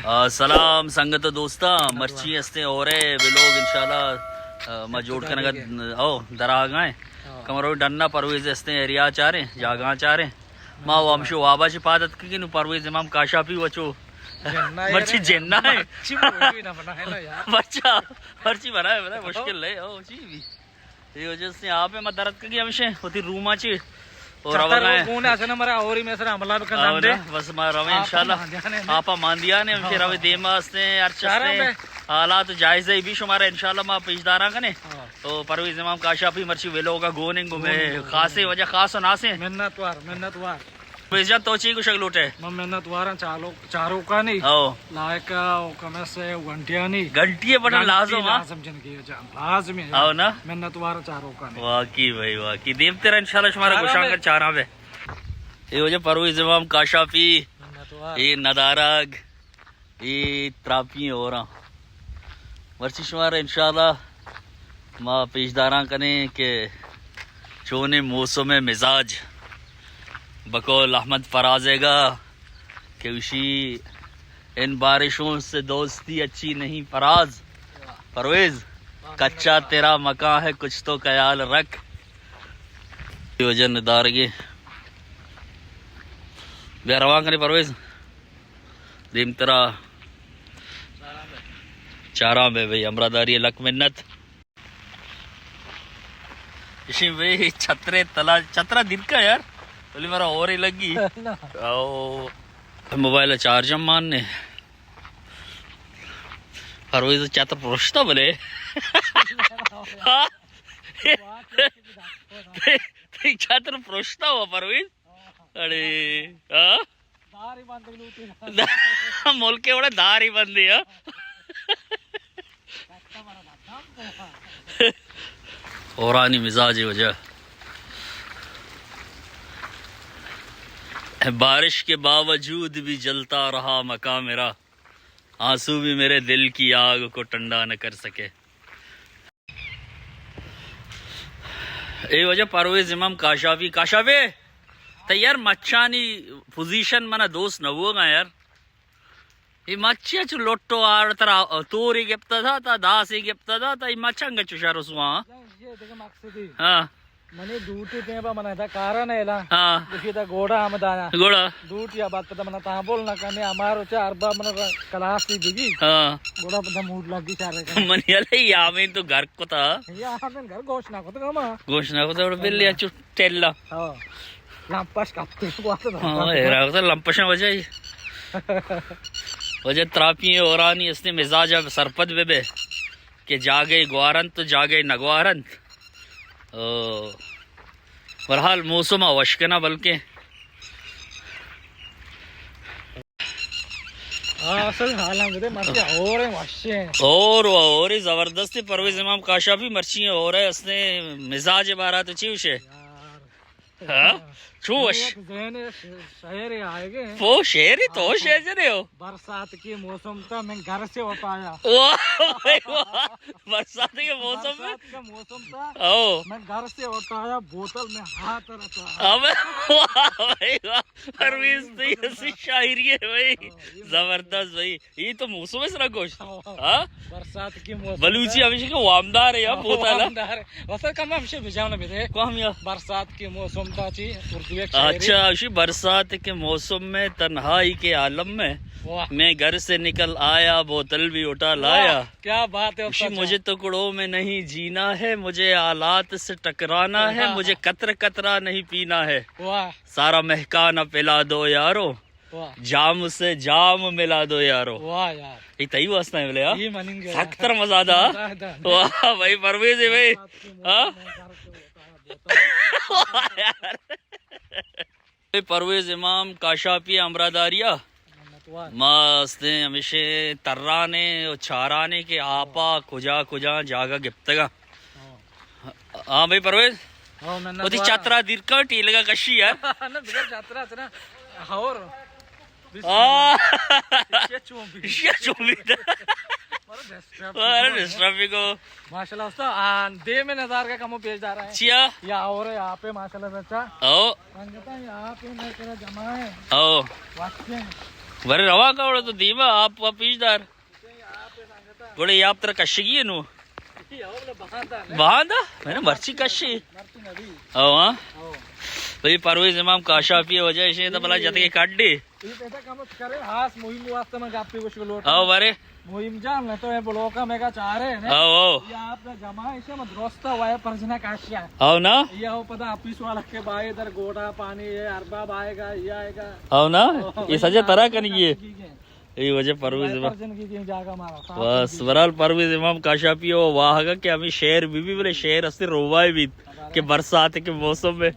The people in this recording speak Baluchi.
آ، سلام سنگت و دوستاں، مرچی ہستیں اورے ویلوگ انشاءاللہ، آ، ما جوڑ کنگا او دراگائیں۔ ہاں۔ کمرو ڈنا پرویز ہستیں ایریا چاریں، جاگاں چاریں۔ ما وہ ہمشو وابا چی پادت کی نو پرویز امام کاشاپی وچو۔ مرچی جنہ ہے۔ مرچی بنا ہے نا یار۔ بچہ، مرچی بنا ہے، بنا مشکل ہے، او چی بھی۔ اے وجہ سے آپ ما درد کگی ہمشے، ہوتی روما چی۔ اور چتر روگا وہ ہے۔ گونے اسے نا مرا اوری میں سر حملہ بکن آو دے۔ نا، بس ما رویں انشاءاللہ۔ ماندیانے نا۔ آپا ماندیانے، ہمشے ہاں۔ روی دیما ہستیں، ہر چارا چستیں۔ میں۔ حالات جائزہ بھی شمارا انشاءاللہ ما پیش دارا کنے۔ ہاں۔ تو پرویز امام کاشاپی مرچی ویلوگا گوننگ میں گوننگ، خاصے گوننگ۔ وجہ خاص و ناسے۔ منت وار، منت وار۔ پرویز جان تو چی گوشگ لوٹے؟ من منت واراں چالو، چاروکانی۔ او۔ لائقہ و کمس و گھنٹیانی۔ گھنٹی پٹن گھنٹی لازم، ہاں؟ لازم جنگی جان، لازم ہے۔ او نا؟ منت وار چاروکانی۔ واقعی بھائی، واقعی۔ دیمتر انشاءاللہ شمارا چارا گوشاں بے۔ کر چاراں بے۔ اے وجہ پرویز امام کاشاپی۔ منت وار۔ اے ندارگ۔ اے تراپی اوراں۔ مرچی شمارا انشاءاللہ ما پیش داراں کنیں کہ چونیں موسم مزاج۔ بقول احمد فرازے گا کہ اشی ان بارشوں سے دوستی اچھی نہیں فراز۔ پرویز، کچا تیرا مکان ہے، کچھ تو خیال رکھ۔ وجہ ندارگے۔ بیا روان کنیں پرویز۔ دیمترا چاراں بے بھئی، ہمراہ داری لک منت۔ اشی بھئی چھترے تلا، چھترا دیر کا یار، ولی مرا اور ہی لگی۔ نا۔ او، موبائل چارج ہم مان نے۔ پرویز چھتر پرشتا بلے۔ ہاں؟ تئی چھتر پرشتا ہوا پرویز؟ اڑے، ہاں؟ داری بندگ لوٹی۔ ملک وڑا داری بندی، ہاں؟ اورانی مزاج وجہ۔ بارش کے باوجود بھی جلتا رہا مکان میرا، آنسو بھی میرے دل کی آگ کو ٹھنڈا نہ کر سکے۔ اے وجہ پرویز امام کاشاپی، کاشاپی، تئی یار مچانی پوزیشن منا دوست نہ بوگا یار۔ اے مچیا چو لٹو آڑ ترا توری گپتا تھا، تا داسی گپتا تھا، تا اے مچانگا چو شر سواں۔ یہ دیکھو مقصد ہی۔ ہاں۔ منی ڈیوٹی ٹیم پہ من ادا کارا نہ الا۔ ہاں۔ گوشی دا گوڑا ہم دانا۔ گوڑا۔ ڈیوٹی آ بعد پتہ من تاں بول نہ کنے، ہمارو چا اربا من کلاس دی بگی۔ ہاں۔ گوڑا پتہ موڈ لگی چارے کا۔ من یلے یامین تو گھر کتا۔ یا ہمیں گھر گوش نہ کتا کما۔ گوش نہ کتا اور بل یا چو ٹیلا۔ ہاں۔ لمپش کپتے کو آتا۔ ہاں، ایرا کتا لمپشاں وجہ ہی۔ وجہ تراپی اورانی اس نے مزاج اب سرپد بے بے کہ جاگے گوارنت تو جاگے نگوارنت۔ او، بہرحال موسم ء وش کناں بلکیں۔ ہاں، اصل حالاں بدے مرچی اور ہیں وشیں۔ اور و اور زبردست پرویز امام کاشاپی مرچی اور ہے، اس نے مزاج بارات چی وشے؟ یار۔ ہاں؟ چو وش؟ ایک ذہن ش-، شعر آئے گئے ہیں۔ وہ شعر ہی تو ہاں، شعر جنے ہو۔ برسات کے موسم تھا، میں گھر سے اٹھ آیا۔ واہ بھائی واہ، برسات کے موسم میں؟ برسات کا موسم تھا، او۔ میں گھر سے اٹھ آیا، بوتل میں ہاتھ رکھا۔ ابے واہ بھائی واہ، پرویز تو ایسی شاعری ہے بھائی، ہاں، یہ زبردست بھائی۔ یہ تو موسم ہے سرا گوشت۔ ہاں۔ ہاں؟ برسات کے موسم بلوچی تھا۔ ہمیشہ کہ وامدار ہے یا ہاں، بوتل ہے۔ وامدار ہے۔ وسط کم ہمیشہ بجانا میرے۔ کو ہم یا؟ برسات کے موسم تھا چی، اردو ایک شاعری۔ اچھا، اسی برسات کے موسم میں تنہائی کے عالم میں واہ۔ میں گھر سے نکل آیا، بوتل بھی اٹھا واہ، لایا۔ کیا بات ہے اسی استاد مجھے جان۔ ٹکڑوں میں نہیں جینا ہے، مجھے حالات سے ٹکرانا ہے، واہ۔ مجھے قطرہ قطرہ نہیں پینا ہے۔ واہ۔ سارا مہکانہ پلا دو یارو۔ واہ۔ جام سے جام ملا دو یارو۔ واہ یار۔ یہ تئی واسطہ ہے بلے، ہاں؟ یہ مننگ ہے۔ سخت تر مزہ دا۔ مزہ دا۔ واہ بھائی، پرویز ہے بھائی۔ برسات کے موسم ہاں؟ میں گھر سے اٹھ آیا، بوتل۔ واہ یار۔ پرویز امام کاشاپی ہمراہ داریا۔ منتوار۔ ما استیں ہمیشہ ترانے و چارانے کہ آپا کجا کجا جاگہ گپتگا۔ ہاں۔ ہاں بھائی پرویز۔ ہاں، منت وتی وارا۔ چترا دیر کن، ٹیلگا کشی یار۔ نہ، بغیر چترا اتنا ہور۔ بسم آہ۔ اللہ۔ یہ چون بھی۔ یہ چون بھی۔ مارا ڈسٹرب مارا کو۔ ڈسٹرب بھی کو۔ ماشاءاللہ استاد، آن دے میں نظار کا کمو پیش دار ہے۔ چیا؟ یا اور ہے، آپ ہے ماشاءاللہ سے اچھا۔ او۔ سنگتاں، یہ آپ ہے، میں تیرا جمع ہے۔ او۔ واقعی۔ برے رواں کا وڑا تو دیما آپ پیش دار۔ گڑے آپ ترا کشگی ہے نو۔ بہاندا؟ میں نے مرچی کشی۔ او ہاں۔ بھئی پرویز امام کاشاپی وجہ سے تو بلا جتگے کڈی۔ او برے۔ مہم جان، نہ تو اے بلوک ءَ مئے گا چارے نے۔ او، او۔ یا آپ کا جمع ہے، اسے میں درست ہے، وہ پرجنا کاشیا۔ او نا؟ یا وہ پتا آفس والا کے بھائی ادھر گوڑا پانی ہے، ارباب آئے گا، یہ آئے گا۔ او نا؟ او، یہ سجے طرح کنگی ہے۔ اے وجہ پرویز امام۔ پرجن کی کہیں جاگہ مارا، صاف بس، بہرحال پرویز امام کاشاپی وہ واہگا کہ ہمیں شعر بھی، بھی بولے شعر استے روائے بھی کہ برسات کے موسم میں۔